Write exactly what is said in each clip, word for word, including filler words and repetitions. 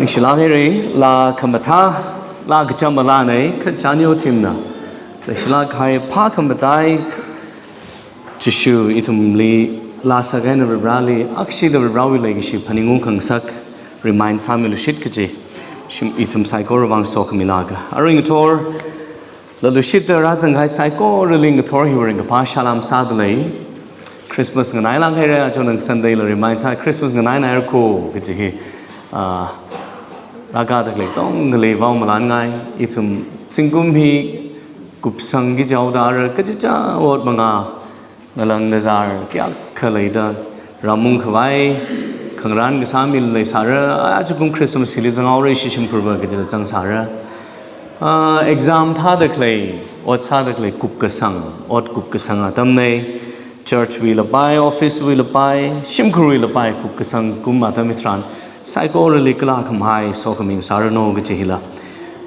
Shilak haira, laa khamathā, laa kacham alāna, kha chānyo team na leishilak kahai phākhamataiyā Jishu ithumli laa sākahaina Varivarāli, akshida Varivarāwui leikashi phaningungkhangasak remind sāmilushit kaji shim ithum saikorawui vang sokhami lāka. Arui ngathor lalushitda rāzang kahai saikorali ngathor hiwui ringkaphā salām sādalei. Christmas nganailāk haira, achon nang Sunday la remind sā, Christmas nganainaira ko kaji hi, ah, rākada khalei katongali vaomalan ngai. Ithum zingkum hi kupsangki jihaoda ara kachichā ot manga, ngalang ngazar kayākha leida rāmung khavai khangarān kasā mi leisāra, ajakum Christmas hili zanghaora ishi shimkhurva kajila zangsāra. Ah, exam thāda khalei, ot sāda khalei kupkasang, ot kupkasang atamna, church wui lapai, office wui lapai, shimkhurwui lapai kupkasang kum atam hitharan saikorali kala khamahai sokhami ngasāranu kaji hila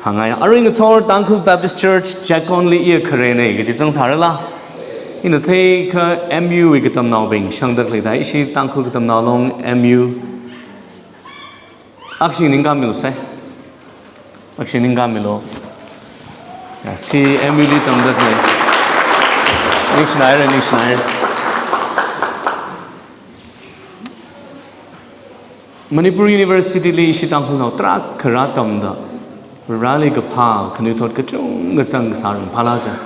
hāngngai. Arui ngathor Tangkhul Baptist Church Checkon li iya kharena kaji zangsārala? Ina theikha M U wui katamnaobing shangda khalei da, ishi Tangkhul Katamnao Long M U. Akshi ningkamilu sai. Akshi ningkamilu. Ya, si M U li tamda khalei. Ningshinaira, ningshinaira. Manipur University li ishi Tangkhulnao tarākha rātamda, Vareli kaphā khanuithot kachungkha zangkasā ringphālāka.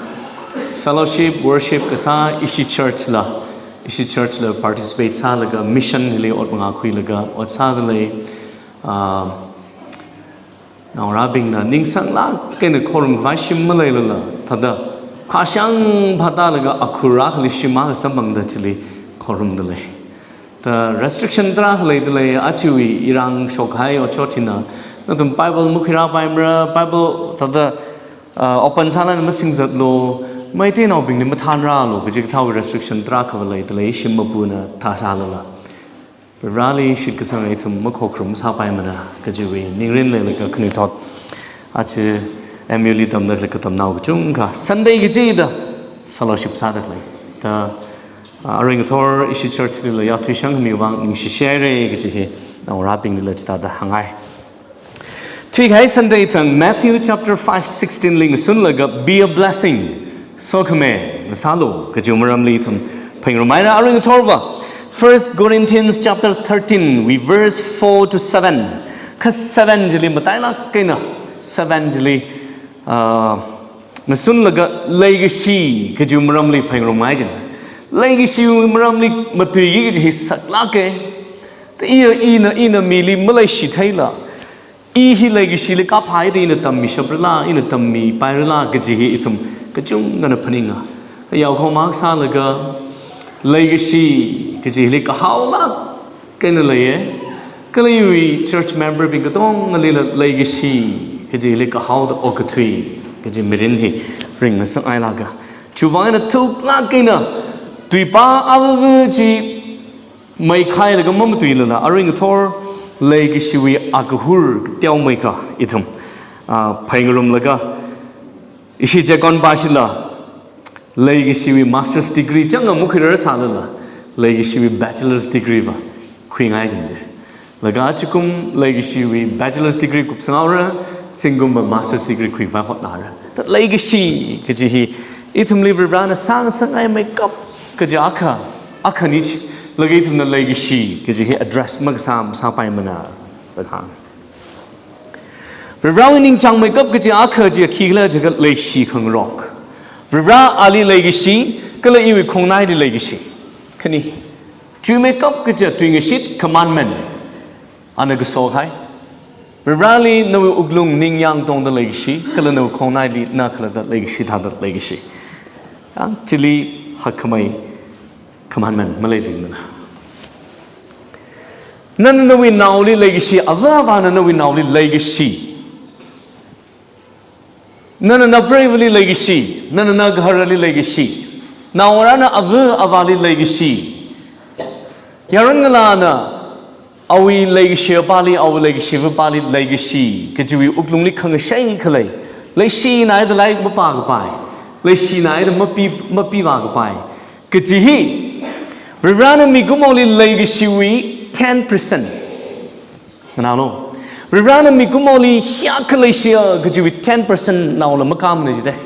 Fellowship, worship kasā ishi church la, ishi church la participate sālaga, mission hili ot manga khuilaga ot sādalei. Ah, naongarābingna ningsanglāk eina khorum khavai shim maleilala, thāda phāshang phātālaga akhur akhali shim akha samphangda chili khorumdalei. Ta restriction tarākha leidalei, ajawui irāng shokhai otshot hina, nathum Bible makhuirāpaimara, Bible thāda, ah, open sālala masingzatlu, Meiteinaobingli mathānrālu kaji kathāwui restriction tarākha va leidalei, shim mapuna thāsālala. Vareli shitkasang ithum makhokharum sāpaimana kajiwui ningrin leilaga khanuithot aja M U li tamda khalei katamnao kachungkha Sunday kachida fellowship sāda khalei. Ta, ah, arui ngathor ishi church lila yāthuishang khami vang ningshishaira kaji hi naongarābinglila chithāda hāngngai. Thuikahai Sunday thang Matthew chapter five sixteen li ngasunlaga, "Be a blessing." Sokhami ngasālu kaji maramli ithum phaningrumhaira. Arui ngathorva First Corinthians chapter thirteen wui verse four to seven. Kha seven chili matailāk eina, seven chili, ah, ngasunlaga leikashi kaji maramli phaningrumngai jin. Leikashi maramli matuiki kaji hi saklāka. Ta iya, ina, ina mili maleishi theila, i hi leikashili kaphāda ina tammishaprala, ina tammipairala kaji hi ithum kachungkhana phaninga. Yaokahoma kasālaga leikashi kaji hili kahaolāk eina leiya. Kala iwui church member bing katongalila leikashi kaji hili kahaoda okathui kaji mirin hi ringngasakngailāka. Chiwui vang eina thuklāk eina tuipā avāva chi meikhailaga mamatuilala, arui ngathor leikashiwui akahur teomeikha ithum, ah, phaningrumlaga, ishi Checkon pāshila, leikashiwui master's degree chang makhuirāra sālala, leikashiwui bachelor's degree va khuingai jin de. Laga ajakum leikashiwui bachelor's degree kupsanghaora, zingkumva master's degree khuikhavai hotnāra. Ta leikashi kaji hi ithumli Varivarana sāngasakngaimeikap kaji akha, akhana chi, laga ithumna leikashi kaji hi address makasā masāpaimana, laga hāng. Varivarawui ningchāngmeikap kaji akha chi khikhala jiakha leishi khangarok. Varivara ali leikashi, kala iwui khongnaili leikashi. Khani. Chiwuimeikap kaja tuingashit, commandment. Ana kaso kahai. Varivarali nawui wuklung ningyāng tongda leikashi, kala nawui khongnaili na khalatta leikashi thāda leikashi. Yang chili hakkhamei commandment maleibingmana. Nana nawui naoli leikashi, avā avāna nawui naoli leikashi. Nana napreiva̱li leikashi, nana nagaharali leikashi, naongarāna ava̱ avāli leikashi. Yaron ngalāna awui leikashi apāli, awui leikashi ava̱pāli leikashi, kajiwui wuklungli khangashei khalei. Leishinaida lairik mapākapai, leishinaida mapi, mapivākapai. Kaji hi, Varivarana mikumoli leikashiwui ten percent. Nganālu. Varivarana mikumoli hiyākha leishiya kajiwui ten percent naola makamana jidalei.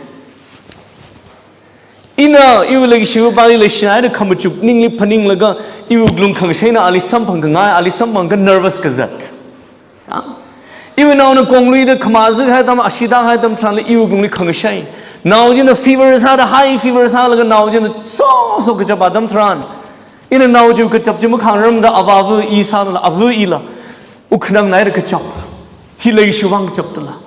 Ina iwui leikashiwui pāngli leishinaida khamachuk ningli phaninglaga iwui wuklung khangashaina ali samphang khangai, ali samphang kha nervous kazat. Ya? Iwui naona kongluida khamazak hai atam, ashida hai atam tharanli iwui wuklungli khangashai. Nao china fever sāda, high fever sālaga nao china so so kachap atam tharan, ina nao chi kachap chi makhangarumda avāva i sālala, ava ila ukhanang naida kachap. Hi leishiwui vang kachap dala.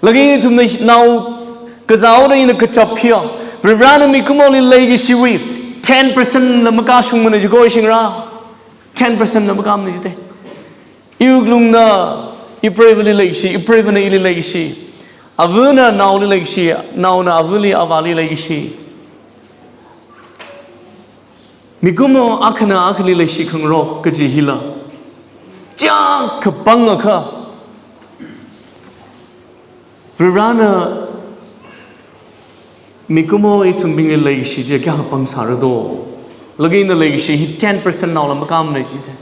Laga ithumna nao kazāhaoda ina kachap hiya, Varivarana mikumoli leikashiwui ten percent la makashungmana jiko shingra. Ten percent la makamana jidalei. Iwui wuklungna ipreivali leikashi, ipreivana ili leikashi. Avana naoli leikashi, naona avali, avāli leikashi. Mikumo akhana akhali leishi khangarok kaji hila, chiyākha pāngakha, Varivarana mikumo ithumbingli leikashi chi kayākha pāng sāra do? Laga ina leikashi hi ten percent naola makamana jidalei.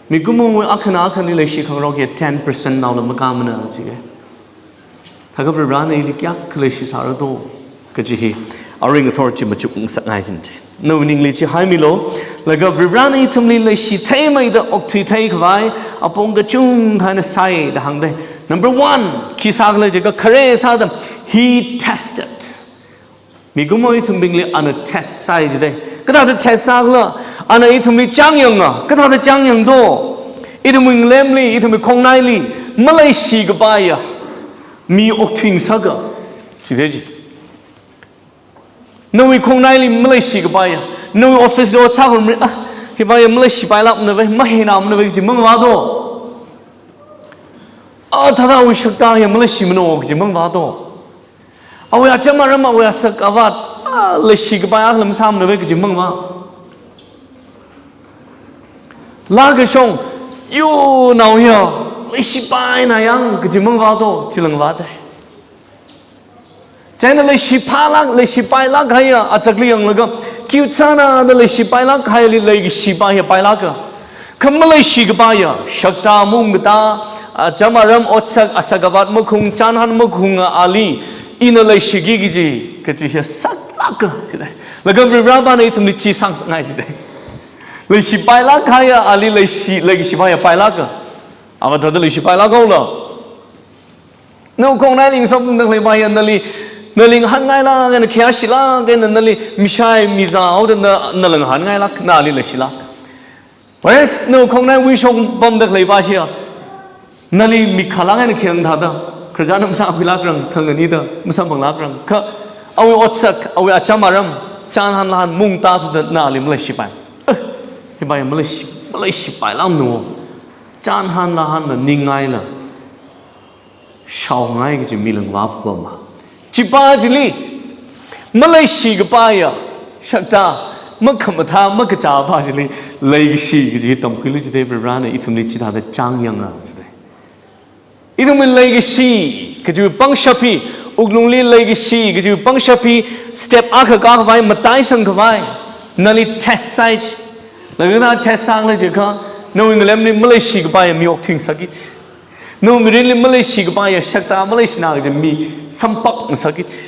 Mikumowui akhana akhali leishi khangarok hi ten percent naola makamana jidalei. Thākha Varivarana ili kayākha leishi sāra do kaji hi arui ngathor chi machukngasakngai jin chi. Nawui ningli chi haimilu, laga Varivarana ithumli leishi theimeida okthuithei khavai apong kachungkha eina sāi da hāngdalei. Number one, khi sākhala jiakha khare sāda, he tested. Mikumo ithumbingli ana test sāi jidalei. Kathāda test sākhala, ana ithumli chāngyanga, kathāda chāngyang do? Ithumwui ngalemli, ithumwui khongnaili maleishi kapaiya mi okthuingasaka jidalei chi. Nawui khongnaili maleishi kapaiya, nawui office li ot sākharum ri, ah, hi paiya maleishi pailākmana vai, maheina mana vai kaji mangvā do? Ah, thāda awui shakta hiya maleishi mano kaji mangvā do? Awui acham aram, awui asak avat, ah, leishi kapai akha lam sāmana vai kaji mangvā? Laa kashong, yo nao hiya leishi paina yang kaji mangvā do? Chila ngavādalei. Chieina leishi phālāk, leishi pailāk haiya, achakli yanglaga, khi sāna da leishi pailāk haili leikashi pa hiya pailāka. Kha maleishi kapaiya, shakta mungkatā, acham aram otsak, asak avat makhung, chānhan makhunga ali ina leishiki kaji, kaji hiya saklāka jidalei. Laga Varivarana ithumli chi sāngasakngai jidalei. Leishi pailāk haiya, ali leishi, leikashi pa hiya pailāka. Ava thāda leishi pailāk haola. Nawui khongnaili ngasopda khalei pa hiya nali, nali ngahānngailāk eina khayāshilāk eina nali mishai mizā haoda na, nala ngahānngailāk, nali leishilāk. Whereas nawui khongnaiwui shong pamda khalei pa hiya nali mikhālāk eina khayang thāda, khararchan masākhuilākrang, thang ani da masamphanglākrang. Kha awui otsak, awui acham aram, chānhan lāhan mungtā thuda nali maleishi pai. Eh, hi pa hiya maleishi, maleishi pailākmana. Chānhan lāhanla ningngaila shaongai kaji mila ngavāpama. Chipa chili maleishi kapaiya shakta, makhamathā, makachā pa chili leikashi kaji tamkhuilu jidalei. Varivarana ithumli chithāda chāngyanga jidalei. Ithumwui leikashi kajiwui pangshap hi, wuklungli leikashi kajiwui pangshap hi step akha kākhavai, mataisang khavai nali test sāi chi. Laga na test sākhala jiakha, nawui ngalemli maleishi kapaiya mi okthuingasaki chi. Nawui mirinli maleishi kapaiya shakta maleishina kaji mi samphakngasaki chi.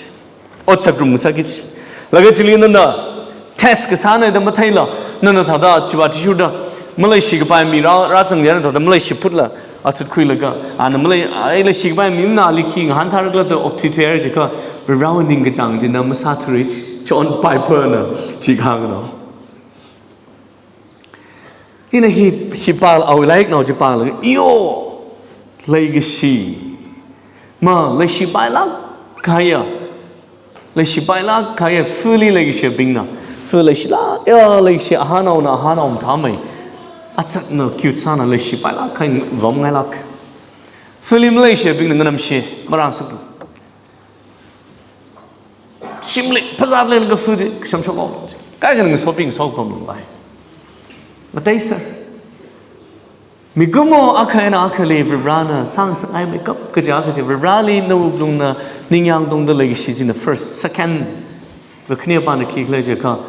Otsak rumngasaki chi. Laga chili nana test kasāna da matheila, nana thāda chiva tishurda maleishi kapai mi rā, rāzang yana thāda maleishi phutla, athut khuilaga, ana malei, ai leishi kapai mi mana ali khi ngahān sārakhala da okthuithuihaira jiakha, Varivarawui ningkachāng china masāthura chi, John Piper na chi kahāngna. Ina hi, hi pāla, awui laiknao chi pālaga, iyo, leikashi. Ma, leishi pailāk kahaiya. Leishi pailāk kahaiya, fali leikashibingna. Fa leishilāk, ya, leishi ahānaona, ahānao mathāmei. Achakna, khi sāna leishi pailāk kahai vamngailāk. Fali maleishibingna nganamshi, marāngasaklu. Shimli, phazat leilaga fali, shamshok haowa. Kaikhana ngasopi ngasok pamlung vai. Mataisa. Mikumo akha eina akhali Varivarana sāngasakngai meikap kaja kaja Varivarali nawui wuklungna ningyāng tongda leikashi china first, second, kakhane pana khikhala jiakha,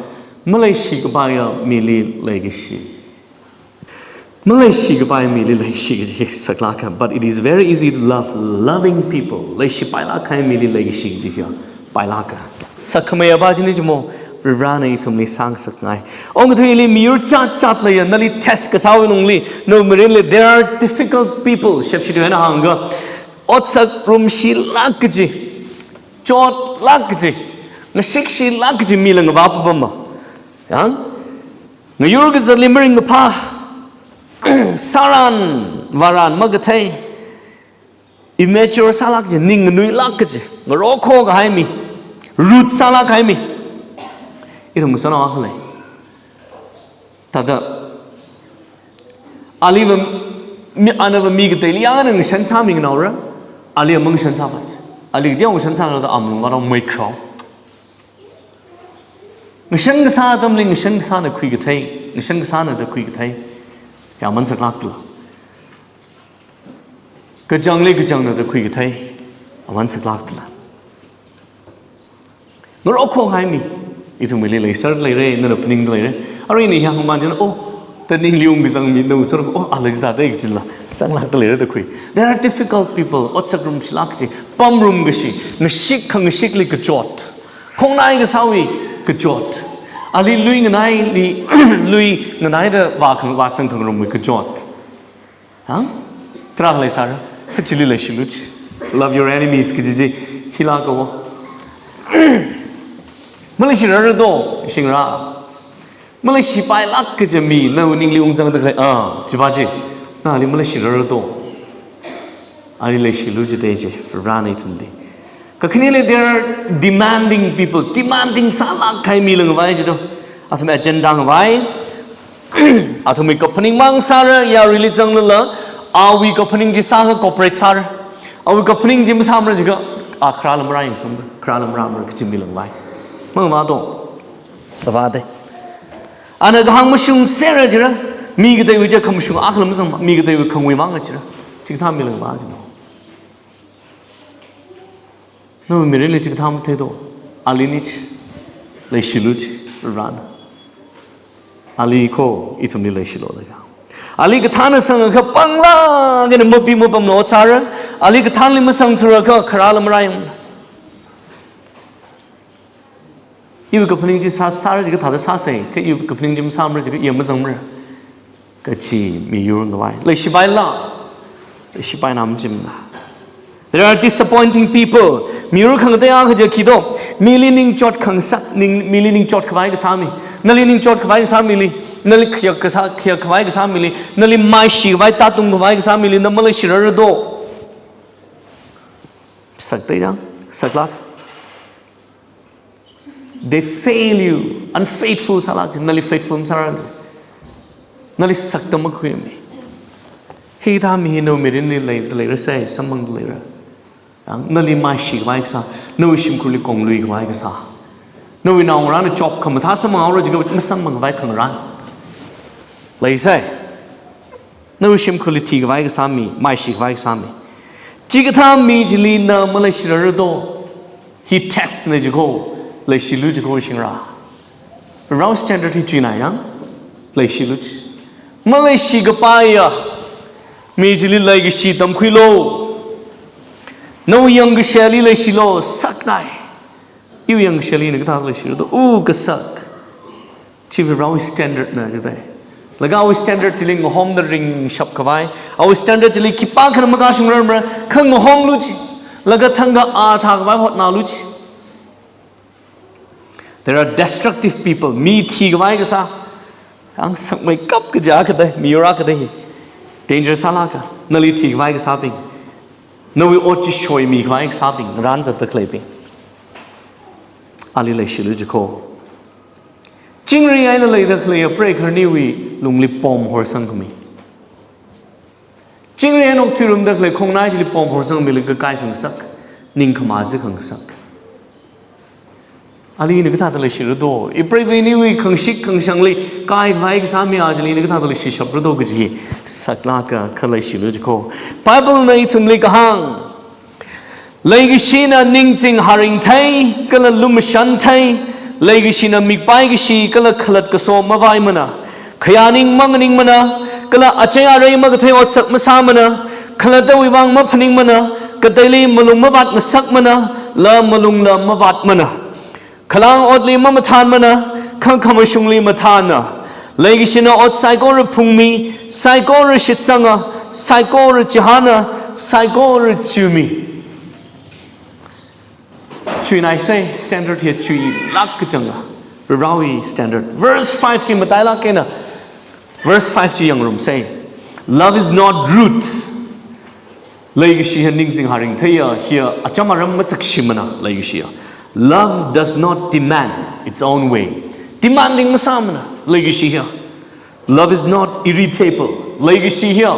maleishi kapaiya mili leikashi. Maleishikapai mili leishi kaji saklāka, but it is very easy to love loving people. Leishipailāk kahai mili leishi kaji hiya pailāka. Sakhamei apā china chimo, Varivarāna ithumli sāngasakngai. Ongkathuili miyur chatchat leiya, nali test kasāwui lungli, nawui mirinli, there are difficult people. Shepshi tuina hāngakha, otsak rumshilāk kaji, chotlāk kaji, ngashikshilāk kaji mila ngavā papama. Yang? Ngayur kazatli maringkaphā, sāran vāran makathei, immature sālāk kaji, ning nganuilāk kaji, ngarokho kahai mi, rude sālāk kahai mi. Ithum ngasānao akha lei. Thāda, aliva mi, anava mi kateili yangna ngashan sāmingnaora, aliva mangashan sāpai. Ali kateokha ngashan sāra da amalung ngarao maikhao. Ngashan kasā atamli ngashan kasāna khuikathei, ngashan kasāna da khuikathei. Ya aman saklākla. Kachangli kachangna da khuikathei, aman saklākla. Ngarokho kahai mi, ithumli leiser leira, nana phaningda leira. Arui ina hāngman china, oh, da ningli ungkazang mi, nawui sāra, oh, ala chithāda kajila, zanglākda leira da khui. There are difficult people, otsak rumshilāk kaji, pamrum kashi, ngashik khangashikli kachot, khongnai kasāwui kachot, ali lui nganaili, lui nganaida vākhang, vāsang khangarumwui kachot. Ha? Tarākha leisāra, kachili leishilu chi. Love your enemies kaji chi, hilāka wo. Maleishirarado, shingra. Maleishipailāk kaji mi, nawui ningli ungzangda khalei, ah, chipa chi. Nali maleishirarado. Ali leishilu jida chi, Varivarāna ithumli. Kakhaneli, there are demanding people, demanding sālāk kahai mila ngavai jido. Athum agenda ngavai, athumwui kaphaning mang sāra, yaruili zanglala, awui kaphaning chi sākha cooperate sāra. Awui kaphaning chi masāmara jiakha, a kharāla marāyangsamra, kharāla marāmara kaji mila ngavai. Mangavādo, ngavāde. Ana kahāng mashungserra jira, mi kateiwui chi khamashung akhala mazangma, mi kateiwui khangui manga jira. Chikathā mila ngavā jino. Nawui mirinli chikathā matheido, ali ni chi, leishilu chi, Varivarāna. Ali kho, ithumli leishilo da ka. Ali kathāna sangakha panglāk eina mapi mapamla ot sāra, ali kathānli masangthurakha kharāla marāyang. Iwui kaphaning chi sā, sāra jiakha thāda sāsei, kha iwui kaphaning chi masāmara jiakha iya mazangmara kaji miyur ngavai. Leishipaila, leishipaina machimna. There are disappointing people. Miyur khangatei akha chi khi do, mili ningchot khangasak, ning, mili ningchot khavai kasā mi, nali ningchot khavai kasā mili, nali khayak kasā, khayak khavai kasā mili, nali maishi khavai, tātung khavai kasā mili na maleishirarado. Saktei jang, saklāk. They fail you, unfaithful sālāk, nali faithful masāra, nali sakta makhuimi. Hithā mi hi nawui mirinli lei, leirasei, samphangda leira. Ang, nali maishi khavai kasā, nawui shimkhurli konglui khavai kasā, nawui naongarāna chop khamathā samphanghaora jiakha masamphang khavai khangarān leisei. Nawui shimkhurli thi khavai kasā mi, maishi khavai kasā mi. Chikathā mi chili na maleishirarado. Hi test na jiko, leishilu jiko shingra. Rao standard hi china yang, leishilu chi. Maleishikapaiya mi chili leikashi tamkhuilo. Nawui yangkashili leishilo, saknai. Iwui yangkashili na kathā leishirado, u kasak. Chiwui Varewui standard na jidai. Laga awui standard chili ngahomda ringshap khavai, awui standard chili khipākhana makashungrarmara, kha ngahomlu chi. Laga thangkha a thā khavai hotnalu chi. There are destructive people, mi thi khavai kasā. Ang sakmeikap kaja kadai, miyur kadai. Danger sālāka, nali thi khavai kasābing, nawui ot chi shoimi khavai kasābing, ran zatda khaleibing. Ali leishilu jiko. Chingri eina leida khalei apreikhaniwui lungli pom horsang khami. Chingri eina okthuirumda khalei khongnai chili pom horsang mili kakai khangasak, ningkhama zi khangasak. Ali na kathāda leishirado, ipreiva̱niwui khangashik khangashangli kaikhavai kasā mi a chili na kathāda leishishapdo kaji saklāka, kha leishilu jiko. Bible na ithumli kahāng, leikashina ningching haringthei, kala lumashanthei, leikashina mikpai kashi, kala khalat kaso mavaimana, khayāning manganingmana, Kala achei arei makathei otsak masāmana, khalattawui vang maphaningmana, kateili malung mavātngasakmana, la malungla mavātmana. Khalang otli mamathānmana, kha khamashungli mathāna. Leikashina ot saikora phungmi, saikora shitsanga, saikora chihāna, saikora chumi. Chuinaisei, standard hi chuilāk kachanga. Varewui standard. Verse five chi matailāk eina. Verse five chi yangrumsei. Love is not rude. Leikashi hi ningching haring theiya, hiya acham aram machakshimana, leikashi hiya. Love does not demand its own way. Demanding masāmana, leikashi hiya. Love is not irritable. Leikashi hiya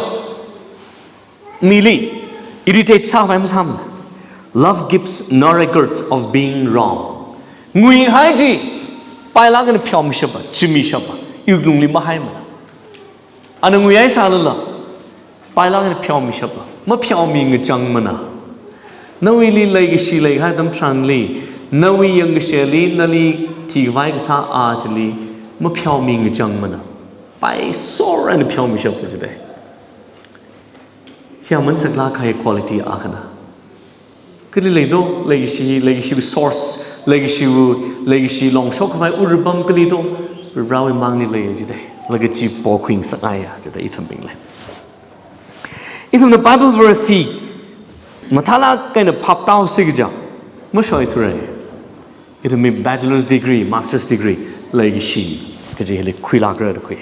mili irritate sāvai masāmana. Love gives no record of being wrong. Nguihai chi pailāk eina pheomishapa, chimishapa, iwui lungli mahaimana. Ana nguihai sālala, pailāk eina pheomishapa, mapheomi ngachangmana. Nawuili leikashi leihai atam tharanli, nawui yangkashili, nali thikhavai kasā a chili, mapheomi ngachangmana. Paisor eina pheomishapa jidei. Hiya masaklāk kahai quality akhana. Kali leido, leikashi, leikashiwui source, leikashiwui, leikashi longshok khavai uripam kali do, Varewui mangli lei jidei. Laga chi pokhuingasakngaiya, jidei ithumbingli. Ithumna Bible verse hi mathālāk eina phap tāhaosi kaja, mashoithurei. Ithumwui bachelor's degree, master's degree, leikashi kaji hili khuilākra da khui.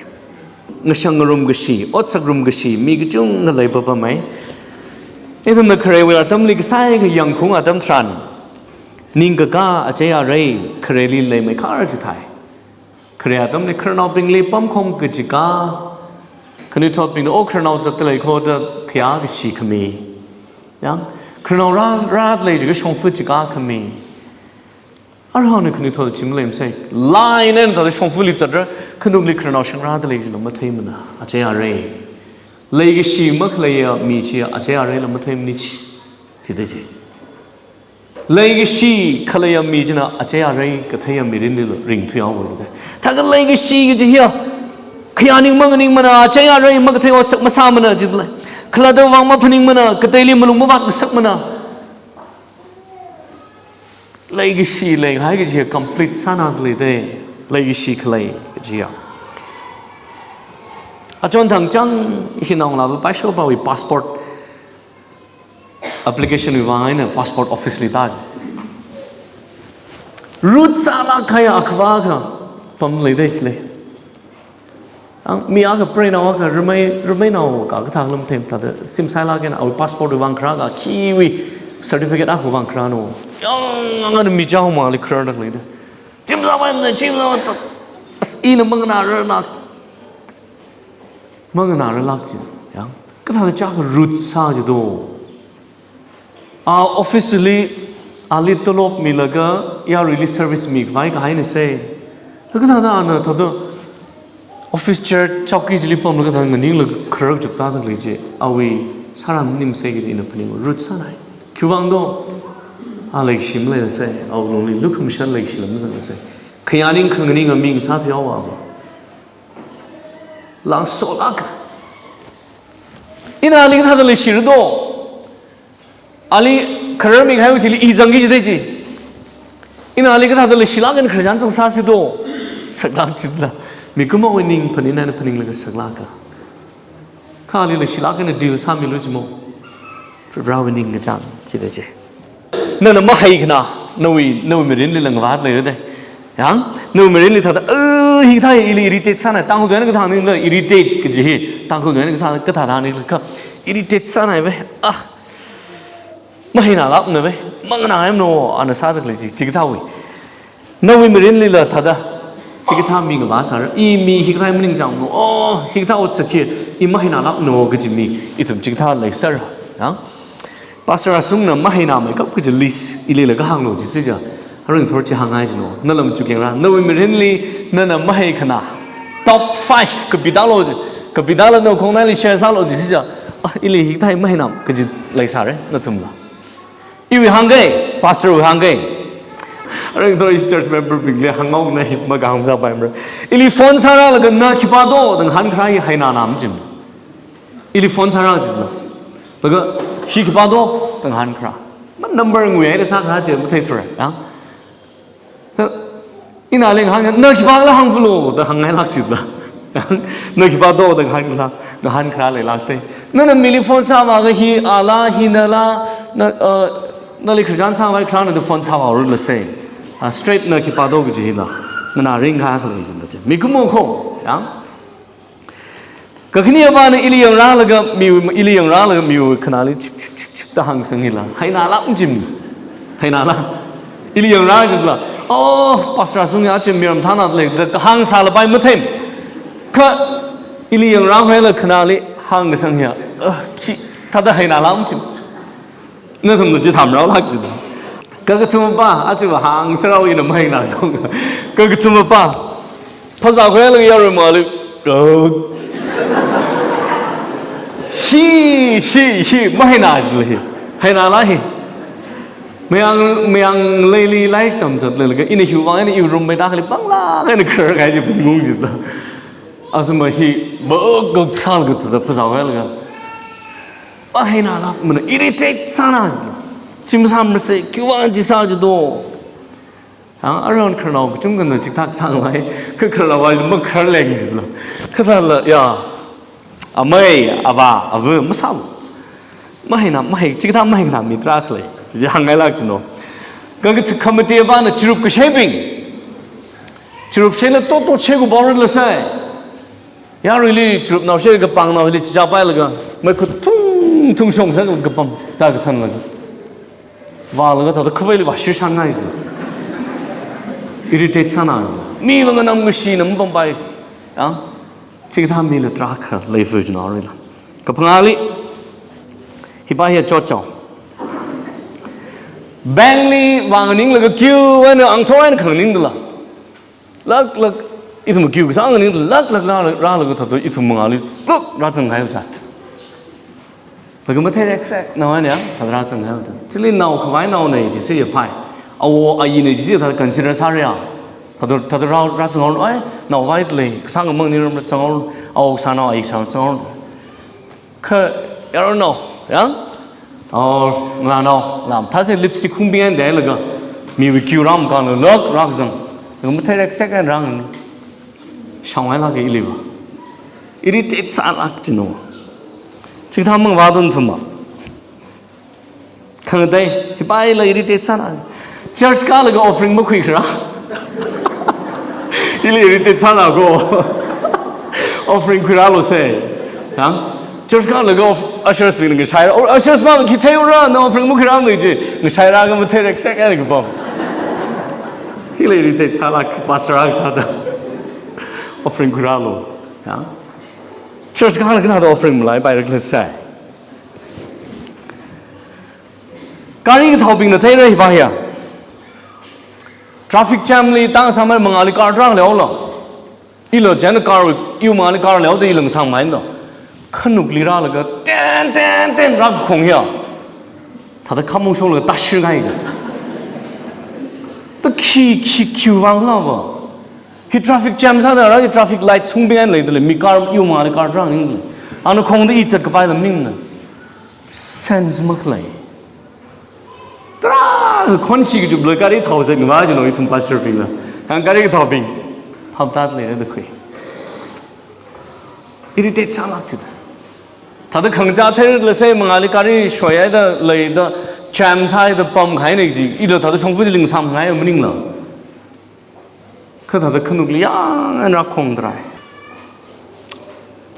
Ngashang ngarumkashi, otsak rumkashi, mi kachungkha leipapamei. Ithumna kharewui atamli kasai kayāngkhaung atam tharan, ningkakā achei arei khareli leimeikhar chithai. Khare atamli khararnaobingli pamkhong kachikā, khanuithotbingna, "O, khararnao zatdalei kho," da khayā kashi khami. Yang, khararnao rā, rādalei jiakha shongfa chikā khami. Arui hāngna khanuithot chi maleimsei. Line eina thāda shongfali zatra, khanumli khararnao shangrādalei jila matheimana, achei arei. Leikashi makhaleiya mi chi achei areila matheimana chi. Chithāda chi. Leikashi khaleiya mi china achei arei katheiya mirinli ringthuihaowa jida. Thākha leikashi kaji hiya, khayā ning manganingmana, achei arei makathei otsak masāmana jidalei. Khalattawui vang maphaningmana, kateili malung mavātngasakmana. Leikashi leihai kaji hiya complete sānadalei dei. Leikashi khalei kaji hiya. Achon thangchang hi naongalāva paishopawui passport application wui vang eina passport office li tā. Rude sālāk kahai akhava akha pamlei dei chilei. Ang mi akha preinao akha ramei, rameinao akha kathā lam them thāda simsailāk eina awui passport wui vang kharā akha, khiwui certificate akhawui vang kharāno. Yang, ang ana mi chaomali khararlāklei dei. Chim sāmana, chim sāmana. As ina manganārarlāk. Manganārarlāk chi. Yang, kathāda chākha rude sā jido. A office li, ali tolop milaga, yaruili service mikhavai kahaina sei. Kathāda ana thāda office chair chowki chili pamlaga thāda nganinglaga kharar chuktāda lei chi, awui sāra maningmasei kaji ina phaning, rude sānai. Khiwuivang do, a leikashi maleila sei, awui lungli lukhamashan leikashila mazangla sei. Khayā ning khanganinga mi ngasāthuihaowa. Langsolāka. Ina ali kathāda leishira do. Ali khararmi kahaiwui thili i zangki jidei chi. Ina ali kathāda leishilāk eina khararchan zangsāsi do. Saklāk jidala. Mikumowui ning phaning eina phaninglaga saklāka. Kha ali leishilāk eina deal sāmilu jimo. Varewui ningkachāng jida chi. Nana mahaikhana, nawui, nawui mirinli langvāt leira dei. Yang, nawui mirinli thāda, "Eh, hikathā ili irritate sānai," Tangkhul tuina kathāngnila irritate kaji hi, Tangkhul tuina kasā kathāda nila kha, irritate sānai ve, ah, mahainālākmana ve, manganāhaimana, ana sādalei chi, chikathāwui. Nawui mirinlila thāda, chikathā mi ngavā sāra, i mi hikathā maningchāngmana, oh, hikathā otsak hi, i mahainālākmana kaji mi, ithum chikathā leisāra. Yang, Pastor Asungna mahaināmeikap kaji list ilila kahānglo jisi ja. Aringthor chi hāngngai jino. Nala machukyangra. Nawui mirinli nana mahaikhana top five kapitālo, kapitāla nakhongnaili share sālo jisi ja. Ah, ili hikathā mahainam kaji leisāra nathumla. Iwui hāngkei, pastor wui hāngkei. Aringthor ishi church member bingli hānghaoknei, makahāng sāpaimara. Ili phone sārālaga na khipā do da ngahānkharā hi hainānam jim. Ili phone sāra jitla. Laga, hi khipā do, da ngahānkharā. Ma number nguihaida sākharā chi matheithura, ya. Na, ina leng hāng, na khipāla hāngfalo, da hāngngailāk jitla. Na khipā do, da ngahānkharā, ngahānkharā leilākte. Nana mili phone sāvāakha hi ala, hi nala, na, uh, nali Christian sāvai kharāna da phone sāvāra lasai. Ah, straight na khipā do kaji hila. Nganāringkha khalei jitla chi. Mikumo kho, ya. Kakhane avāna ili yangrālaga miwui, ili yangrālaga miwui khanāli chik, chik, chik, chik da hāngsang hila. Hainala machim. Hainala. Ili yangrā jitla. Oh, pastor sung ya chim miram thana lei da hāngsālapai matheim. Kha ili yangrāhaila khanāli hāngsang ya. Ah, khi, thāda hainala machim. Nathumna chithāmrao lāk jida. Kakathuma pa, achiva hāngsārao ina mahaina tong. Kakathuma pa. Phazā khuilaga yarui mali. Go. Hi, hi, hi, mahaina jila hi. Hainala hi. Mayang, mayang leili lairik tamzat leilaga. Ina hiwui vang ina iwui room meida khali pangla, ina khararkahai chi phungung jida. Athumva hi, bok gok sālaga tada phazā khuilaga. Mahainala, mana irritate sāna. Chi masāmarasei, khiwui vang chi sā jido. Ha, aruihon khararnao kachungkhana chikathā sāngai, kha khararnaova makhararleng jila. Kha thāla, ya, amei, ava, ava, masālu. Mahaina, mahai, chikathā mahaina mi tarākha lei. Chi hāngngailāk jino. Kha kha khamate avāna chirup kasheibing. Chirup sheila totot shei kuphaora lasai. Yaruili chirup nao shei kapāng naoli chichā pailaga, mei khuthung thung shong sālaga kapam, tā kathānlaga. Vālaga thāda khuipaili vāshir shānngai. Irritate sāna. Miva nganamkashina mapampaimana. Ya? Chikathā mila tarākha leifui jinaorila. Kaphangāli, hipa hiya chotchao. Bankli vānganinglaga queue eina angthor eina khanganingdala. Lāk lāk, ithum queue kasā nganingda lāk lāk rā, rālaga thāda ithum mangāli, lāk rāzanghai jat. Laga mathei reksek nao eina ya, thāda rāzanghai jat. Chili nao khavai naona jisi yaphai. Awo ayina jisi thāda consider sāra ya. Thāda, thāda rā, rāzanghao, ai, naovai lei, kasā ngamang ni ram rāzanghao, awo kasā nao ayi kasā zangao. Kha, yaronao, ya? Or, ngalānao, lam, thāsei lipstick hungbing eina deilaga, miwui queue rāmkānlaga, lāk rākazang. Laga mathei reksek eina rāngai. Shāngvailāka iliva. Irritate sālāk jino. Chikathā mangvāda nathumva. Khangatei, hipaila irritate sāna. Church kālaga offering makhuikharā. Ili irritate sāna ko. Offering khuirālu sei. Ha? Church kālaga off-, ushers bingna ngashaira. Or ushers bingna khi theiura, na offering makhuirāmana ji. Ngashairāga mathei reksek eina kapam. Ili irritate sālāk pastor kasāda. Offering khuirālu. Ha? Church kālaga nathum offering malaipaira khala sai. Gari kathaobingna theira hipa hiya. Traffic jam li tang samai mangāli car drang leola. Ilo jan car, iwui mangāli car leoda ilo ngasāmai no. Khanukli rālaga ten, ten, ten rākakhong hiya. Thāda khamong shonglaga tāshirngai. Ta khi, khi, khiwui vang lava. Hi traffic jam sāda rā, hi traffic light hungbing eina leidalei, mi car iwui mangāli car drang ningdalei. Ana khongda i zatkapai lam ningna. Sense makhalei. Tarā, khonshi kachupla gari thao zatngavā jino ithum pastor bingla. Hāng gari kathaobing. Phap tāda leida khui. Irritate sālāk jida. Thāda khangachā theira lasei mangāli gari shoihaida leida jam sāhaida pamkahai ne ji. Ilo thāda shongfa chili ngasāmngai maningla. Kha thāda khanukli yang eina rākhong tharai.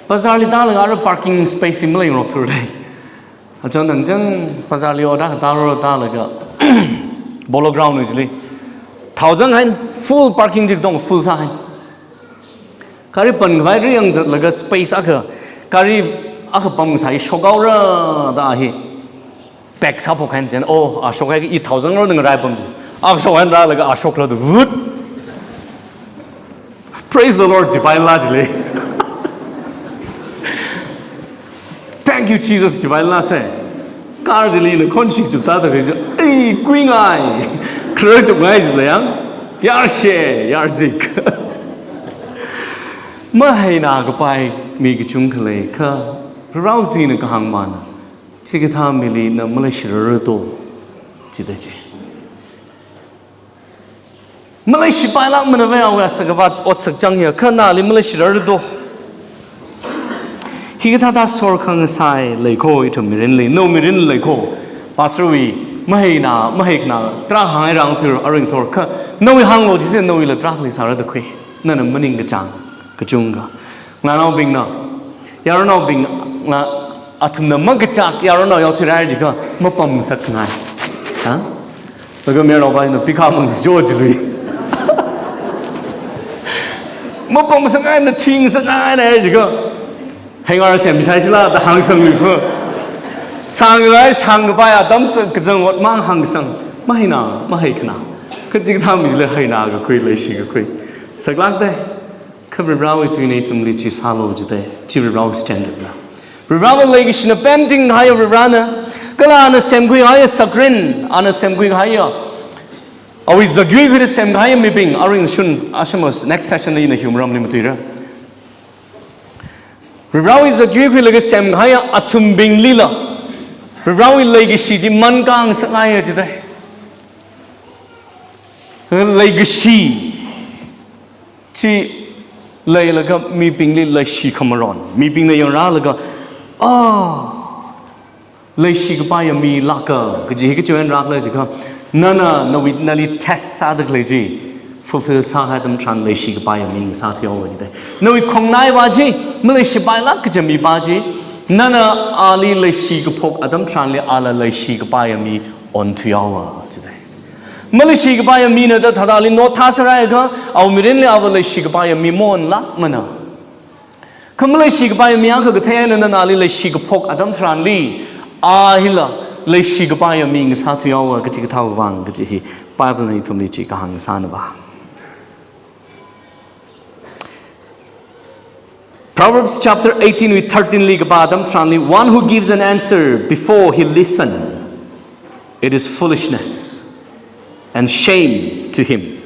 Bazarli tālaga ara parking space hi malengrok thurlei. Achon thangchang bazarli order katāra tālaga Polo Ground wui chili. Thaozanghai full parking chi katong full sāhai. Gari pankhavai ri yang zatlaga space akha, gari akha pamngasā hi shokhaora da hi. Back sāphokhai jen, oh, a shokhai i thaozangra da ngarai pam jen. A shokhai rālaga a shokla da, vut. Praise the Lord, jipaila jilei. Thank you, Jesus, jipaila sai. Car chili ina khonshi chupta da khui, ei, kuingai. Kharar chupngai jilei yang. Yarshe, yarzik. Mahaina kapai mi kachungkha lei kha. Prohowui tuina kahāng mana, chikathā mili na maleishirarado, jida chi. Maleishipailākmana vai awui asakavāt otsak chang hiya, kha nali maleishirarado. Hikathāda sor khangasai leiko ithum mirinli, nawui mirinli leiko. Pastorwui maheina, mahaikhana, tarākha hāngngairang thur, aring thor kha, nawui hānglo jise, nawuila tarākha leisāra da khui. Nana maningkachāng kachungkha. Ngarānaobingna, yaronnaobingna, athumna makachak yaronnaoyao thuirai jiakha, mapamngasakngai. Ha? Laga mayarnaopana pikha mang jo jilui. Mapamngasakngai, na thingngasakngai na jiakha, heingar semshai shila da hāngsangluifa. Sānglai sāngkapai atam tsa kazang ot mang hāngsang. Maheina, mahaikhana. Kachikathā mili haina kakhui, leishi kakhui saklākdai. Kha Prohowui tuina ithumli chi sālo jidai, chi Prohowui standard na. Prohowui leikashina painting haiya Prohona, kala ana semkhui haiya sakrin, ana semkhui haiya, awui zakyui khuida semkahaiya mibing, aring shun, ashamos, next session li ina hiumramli matuira. Prohowui zakyui khuilaga semkahaiya athumbinglila, Prohowui leikashi chi mankang sāngaiya jidai. Leikashi chi leilaga mibingli leishi khamaron, mibingna yangrālaga, ah, leishi kapaiya mi lāka, kaji hi kachiwui eina rākhala jiakha, nana, nawui, nali test sāda khalei chi fulfill sākahai atam tharan leishi kapaiya mi ngasāthuihaowa jidai. Nawui khongnaiva chi maleishipailāk kaja mipa chi, nana ali leishi kaphok atam tharanli ala leishi kapaiya mi onthuihaowa jidai. Maleishi kapaiya mina da thāda ali nothā sārai kha, awui mirinli ava leishi kapaiya mi maonlākmana. Kha maleishi kapaiya mi akha kathei eina nana ali leishi kaphok atam tharanli, a hila leishi kapaiya mi ngasāthuihaowa kachikathāwui vang kaji hi Bible na ithumli chi kahāng sāna ba. Proverbs chapter eighteen wui thirteen li kapā atam tharanli, "One who gives an answer before he listen, it is foolishness and shame to him."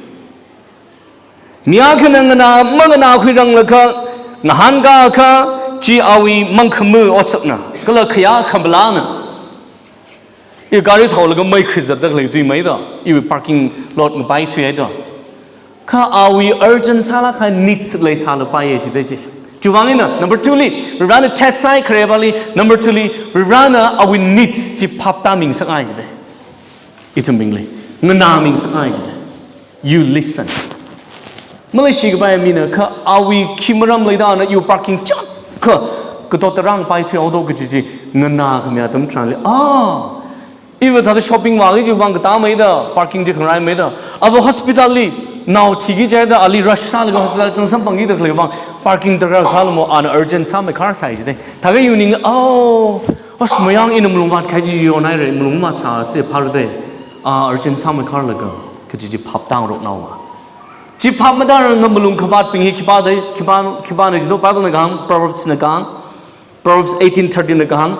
Mi akhana nganā, manganākhuiranglakha, ngahānkākha, chi awui mangkhamā otsakna, kala khayā khamalāna. I gari thaolaga mei khuizatda khalei tui maida, iwui parking lot ngapaithuihaida. Kha awui urgent sālākkahai needs leisālapaiya jidai chi. Chiwui vang eina, number two li, Varena test sāi kharepali, number two li, Varena awui needs chi phaptāmingasakngai jidai. Ithumbingli, nganāmingasakngai jidai. You listen. Maleishi kapaiya mina kha awui khi maram leida ana iwui parking chak kha, katot tarāng paithuihaodo kaji chi nganākhami atam tharanli, ah, iva thāda shopping vāki chiwui vang katā maida, parking chi khangarai maida. Ava hospital li nao thiki jihaida ali rush sālaga hospital chang samphangkida khalei vang parking tarākha sālamo, ana urgent sāmeikhar sai jidai. Thākha iwui ning, oh, as mayang ina malung vātkahai chi yonhaira, malung vātsāsi phāra dai. Ah, urgent sāmeikharlaga kaji chi phaptāngarokhaowa. Chi phap matāngaranga malung khavātbing hi khipā dai, khipā, khipāna jido, Bible na kahāng, Proverbs na kahāng, Proverbs eighteen thirteen na kahāng,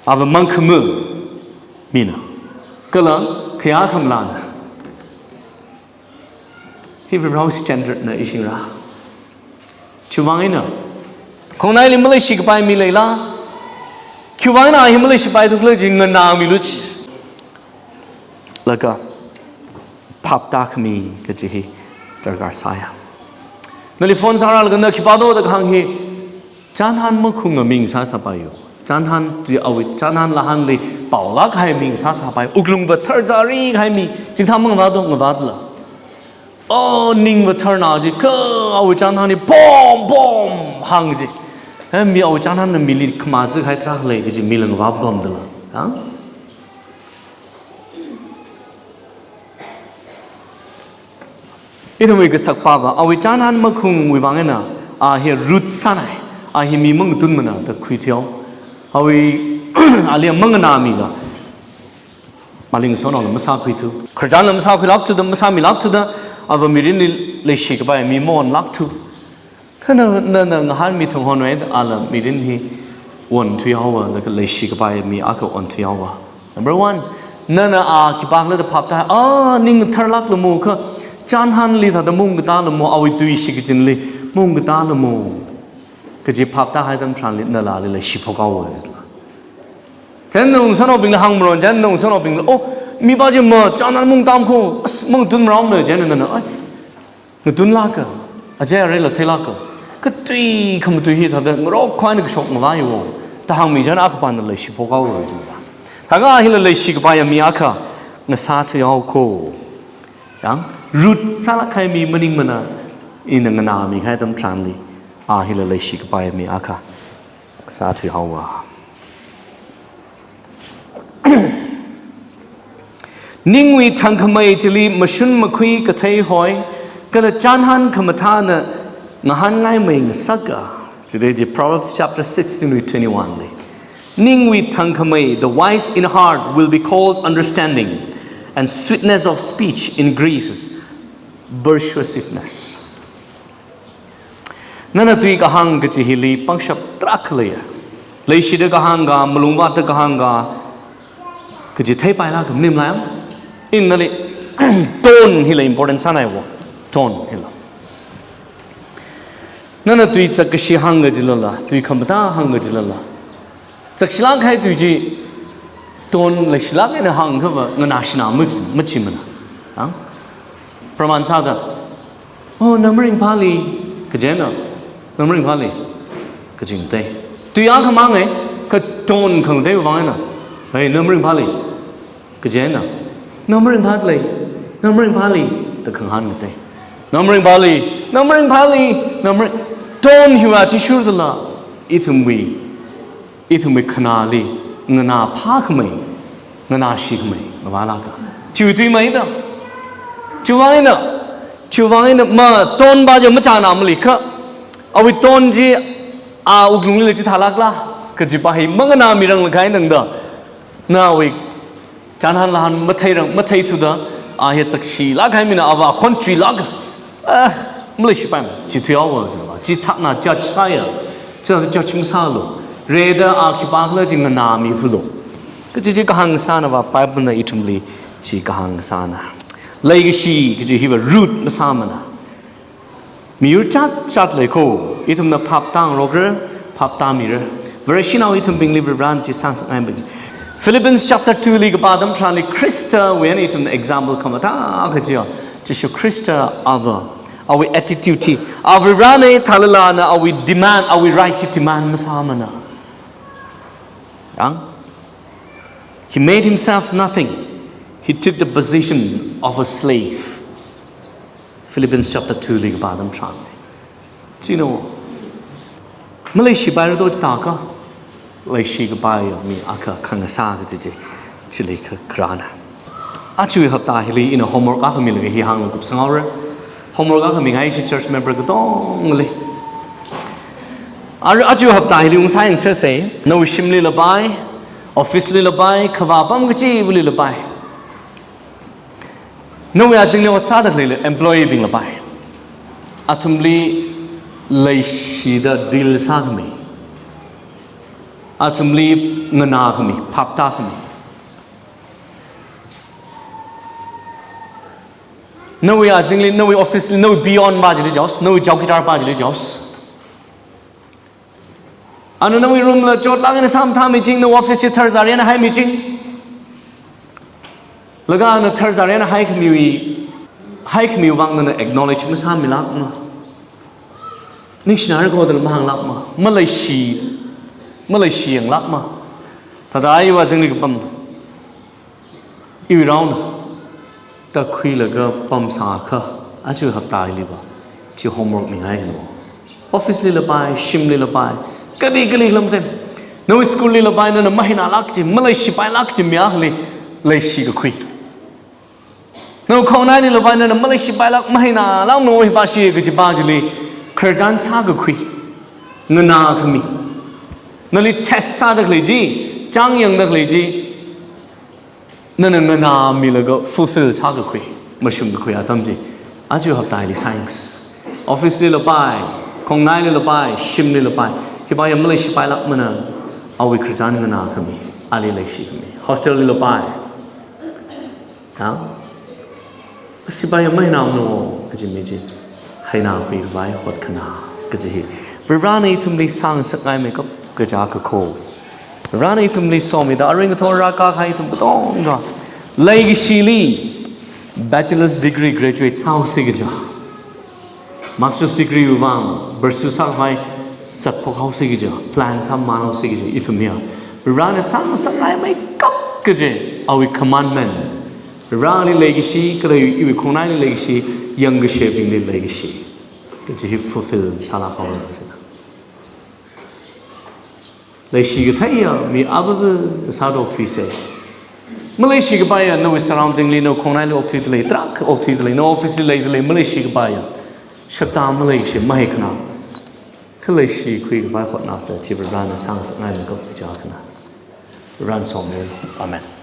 ava mangkhamā mina, kala khayā khamalāna. Hi Varewui standard na ishingra. Chiwui vang eina, khongnaili maleishi kapai mi leila, khiwui vang eina hi maleishipaithu khala chi nganāmilu chi. Laga phaptākhami kaji hi darkar sāya. Nali phone sārālaga na khipādo da kahāng hi, chānhan makhunga mi ngasāsāpaiyo. Chānhan tui awui, chānhan lahānli paolākkahai mi ngasāsāpai. Wuklung vathar zārikahai mi, chingthā mangavādo ngavātla. Oh, ning vatharna ji, kha awui chānhan hi bom, bom hāng ji. Eh, mi awui chānhanna mili khamazikahai tarākha lei kaji mila ngavāpamdala. Ha? Ithumwui kasakpava, awui chānhan makhungwui vang eina, a hi root sānai, a hi mi mangatunmana da khuitheo. Awui, ali manganāmila, maling sonao la masākhuithu. Khararchanla masākhuilākthuda, masāmilākthuda, ava mirinli leishi kapai mi maonlākthu. Kha na, na, na ngahānmi thang honwui, ala mirin hi onthuihaowa, laga leishi kapai mi akha onthuihaowa. Number one, nana a khipākhala da phaptā, a, ning tharlāklamo kha, chānhanli thāda maungkatālamo, awui tui shikachinli maungkatālamo. Kaji phap tāhai atam tharanli nalāli leishi phokhaowa. Chieina nawui ngasānaobingna hāngmaron, chieina nawui ngasānaobingna, "Oh, mipā chi ma, chānhan maungtam kho, as, mangatun marāmana," chieina nana, "Ai, ngatunlāka, achei areila theilāka. Kha tui khamatui hi thāda ngarok khavai eina kashok ngavaiwo," da hāngmi chieina akhapana leishi phokhaowa jila. Thākha hila leishi kapaiya mi akha ngasāthuihao kho. Yang, Ruth sālāk kahai mi maningmana, ina nganāmikahai atam tharanli, a hila leishi kapaiya mi akha sāthuihaowa. Ningwui thangkhamei chili mashun makhui kathei hoi, kala chānhan khamathāna ngahānngaimei ngasaka. Chithāda chi Proverbs chapter sixteen verse twenty-one li. Ningwui thangkhamei, the wise in heart will be called understanding, and sweetness of speech increases persuasiveness. Nana tui kahāng kaji hili pangshap tarākha leiya. Leishida kahāng ka, malungvātda kahāng ka, kaji theipailāka, maningmala yang? Ina nali tone hila important sānaiwo. Tone hila. Nana tui chakkashi hāngkajilala, tui khamathā hāngkajilala, chakshilāk kahai tui chi tone leishilāk eina hāngkhava nganāshina mach-, machimana. Ang? Pramān sāda, "Oh, na maringphāli," kajina, "Na maringphāli," kaji ngatei. Tui akhamang e, kha tone khangatei vang eina, "Hey, na maringphāli," kajina, "Na maringphāli, na maringphāli," da khangahān ngatei. "Na maringphāli, na maringphāli, na maring," tone hiwui athishurdala, ithumwui, ithumwui khanāli nganāphākhamei, nganāshikhamei ngavālāka. Chiwui tui maida. Chiwui vang eina, chiwui vang eina ma tone pā chi machāna maleikha, awui tone chi a wuklungli chithālākla, kaji pā hi manganāmirang lakhai nangda, nawui chānhan lāhan matheirang, matheithuda, a hi chakshilāk kahai mina ava khon chuilāk. Ah, maleishipaimana, chithuihaowa jila. Chithāna judge sāya. Chithā judge masālu. Rida a khipākhala chi nganāmifalu. Kaji chi kahāng sānava Bible na ithumli chi kahāng sāna. Leikashi kaji hiva Ruth masāmana. Miyur chatchat lei kho, ithumna phap tāngarokra, phap tāmira. Vareshinao ithumbingli Varivarana chi sāngasakngaibing. Philippians chapter two li kapā atam tharanli Khristawui eina ithumna example khamathā kajiya, Jishu Khrista ava, awui attitude hi, a Varivarana thālala ana awui demand, awui right chi demand masāmana. Yang? He made himself nothing. He took the position of a slave. Philippians chapter two li kapā atam tharan. Chieina, maleishipaira do chithākha, leishi kapaiya mi akha khangasā kaji chi, chili kha kharāna. Aja hapta hili ina homework akha milaga hi hānglaga kupsanghaora. Homework akha mingai chi church member katongali. Ar-, aja hapta hili ungsāyangsa sei, nawui shimli lapai, office li lapai, khavā apam kachivali lapai. Nawui azingli ot sāda khalei employee bing lapai. Athumli leishida deal sākhami. Athumli nganākhami, phap tākhami. Nawui azingli, nawui office li, nawui peon pā chili jaos, nawui chowkidar pā chili jaos. Ana nawui room la chotlāk eina sāmathāmiching, nawui office chi tharzar eina haimiching. Laga ana tharzar eina haikhamiwui, haikhamiwui vang nana acknowledge masāmilākma. Ningshināra kho da mahānglākma. Maleishi, maleishi yanglākma. Thāda iwui azingli kapam, iwui round da khuilaga pamsākha, aja hapta hiliva chi homework mingai jino. Office li lapai, shimli lapai, kali kali lamten. Nawui school li lapai, nana mahinalāk chi, maleishipailāk chi mi akhali leishi kakhui. Nawui khongnaili lapai, nana maleishipailāk, mahinalāk nawui pāshi kaji pā chili khararchan sākakhui, nganākhami. Nali test sāda khalei chi, chāngyangda khalei chi, nana nganāmilaga fulfill sākakhui, mashungkakhui atam chi, aja hapta hili science. Office li lapai, khongnaili lapai, shimli lapai, khipāya maleishipailākmana, awui khararchan nganākhami, ali leishikhami. Hostel li lapai. Ha? Sipaiya mahinamano kaji mi chi, haina huikhavai hotkhana kaji hi Varena ithumli sāngasakngaimeikap kaja kakho. Varena ithumli somida, aring kathor rākahai ithum katonga leikashili bachelor's degree graduate sāhaosi kaja, master's degree wuivang pursue sākhavai zatphok haosi kaja, plan sāmamān haosi kaja, ithum hiya Varena sāngasakngaimeikap kaji awui commandment. Vareli leikashi, kala iwui khongnaili leikashi, yangkashebingli leikashi kaji hi fulfill sālāk haowa. Leishi katheiya mi avāva sāda okthuisa. Maleishi kapaiya nawui surrounding li, nawui khongnaili okthuidalei, tarākha okthuidalei, nawui office li leidalei, maleishi kapaiya. Shakta maleishi, mahai khana. Kha leishi khuikapai hotnāsa, chi Varena sāngasakngaimeikap kaja khana. Varena somi. Amen.